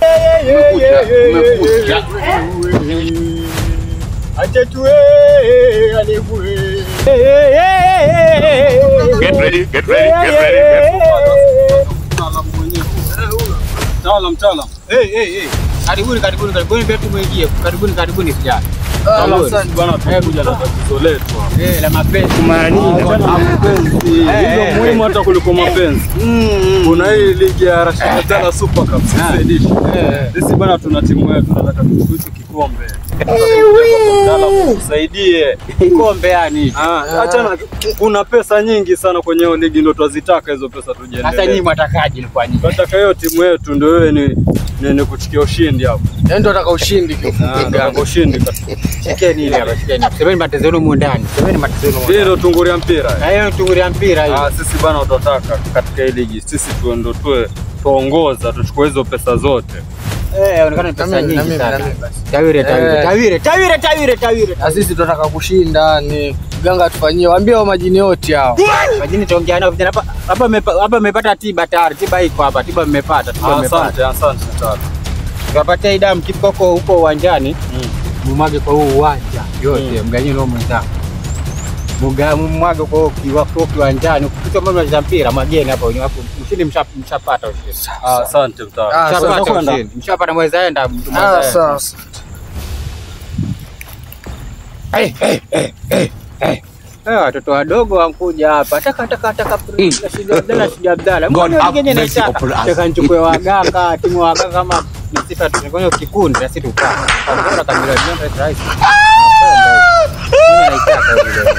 Umekuja. Acha tuwe alikuwe. Get ready, get ready, get ready. Mtaalam, mtaalam. Hey, hey, hey. Karibuni, karibuni, karibuni vyetu mwingie. Karibuni, karibuni vijana. Asante bwana, tumekuja na tatizo letu hapa. Eh, la mapenzi. Mapenzi. Hilo muhimu hata kuliko mapenzi. Kuna hii ligi ya Rashid Abdalla Super Cup sisi edition. Sisi bwana tuna timu yetu, tunataka tuchukue hicho kikombe. Mtaalamu tusaidie. Kikombe yani. Achana, kuna pesa nyingi sana kwenye hiyo ligi, ndio twazitaka hizo pesa tujiendelee. Sasa nyinyi mwatakaje kwa nyinyi? Tunataka hiyo timu yetu ndio wewe ni kuchikia ushindi hapo. Yaani ndio nataka ushindi kiufupi. Nataka ushindi kabisa. Shikeni ile hapa, shikeni. Semeni matezo yenu humu ndani. Semeni matezo yenu. Hii ndio tunguria mpira. Na hiyo tunguria mpira hiyo. Sisi bana tutataka katika hii ligi sisi tuwe ndio tuwe tuongoza, tuchukue hizo pesa zote. Inaonekana ni pesa nyingi sana. Tawire, tawire, tawire, tawire, tawire, tawire. Na sisi tunataka kushinda, ni mganga tufanyie. Waambie hao majini yote hao. Majini tuongea nao vijana hapa hapa hapa mmepata tiba tayari. Tiba iko hapa, tiba mmepata, tiba mmepata. Asante, asante sana. Tuwapatie damu kifika huko uwanjani. Mumwage kwa huu uwanja yote, mganyie nao mwenzako. Mumwage kwa huo kiwanjani. Ukipita mbona unacheza mpira mwageni hapa wenyewe hapo. Ushindi mshapata ushindi. Asante mtaalamu. Mshapata ushindi. Mshapata mweza enda. Sawa. Watoto wadogo wankuja hapa. Taka taka taka Rashid Abdalla, Rashid Abdalla. God have mercy upon us. Taka nichukue waganga, timu waganga kama msifa tunafanya kikundi na sisi tukaa. Kwa kabila ni rahisi. Mimi naitaka yule.